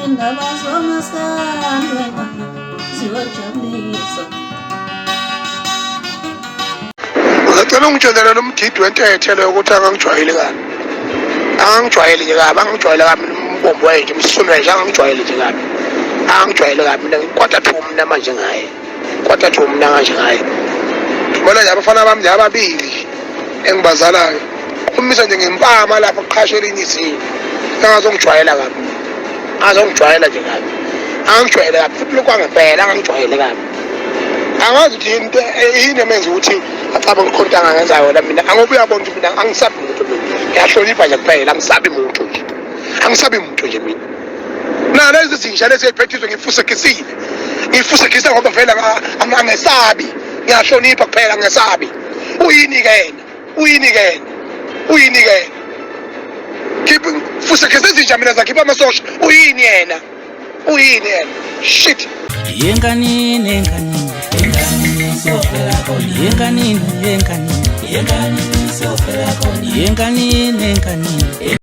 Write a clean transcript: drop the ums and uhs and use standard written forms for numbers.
Indaba zomaskandi ziyojabulisa. Ngicela ungitshelele lo mgidi wentethe leyo ukuthi akangijwayeli kabi. Akangijwayeli nje kabi, angijwayele kabi mina umbombo wenje, umsunu wenje angangijwayeli nje kabi. Angangijwayele kabi mina ngikwata thu mina manje ngaye. Kwata thu mina kanje ngaye. Ngibona nje abafana bami nje ababili engibazalayo. Qhumisa nje ngempama lapho kuqhashe elinye izinyo. Angazongijwayela kabi. Angazongijwayela nje kabi. Angangijwayele kabi futhi lokhu kwangempela angangijwayele kabi. Angazi ukuthi yini into yini emenza ukuthi acabange ukuthi khona into angangenza yona mina. Angoba uyabona ukuthi mina angisabi muntu mina. Ngiyahlonipha nje kuphela angisabi muntu nje. Angisabi muntu nje mina. Nalezi zinja lezi ey'phethizwe ngifusekisile. Ngifusekise ngoba vele angesabi. Ngiyahlonipha kuphela angesabi. Uyini-ke yena? Uyini-ke yena? Uyini-ke yena? Khipha fusekise izinja mina zakhipha amasosha. Uyini yena? Uyini yena? Shit. Yenkanini, yenkanini, yenkanini, yenkanini, yenkanini, yenkanini.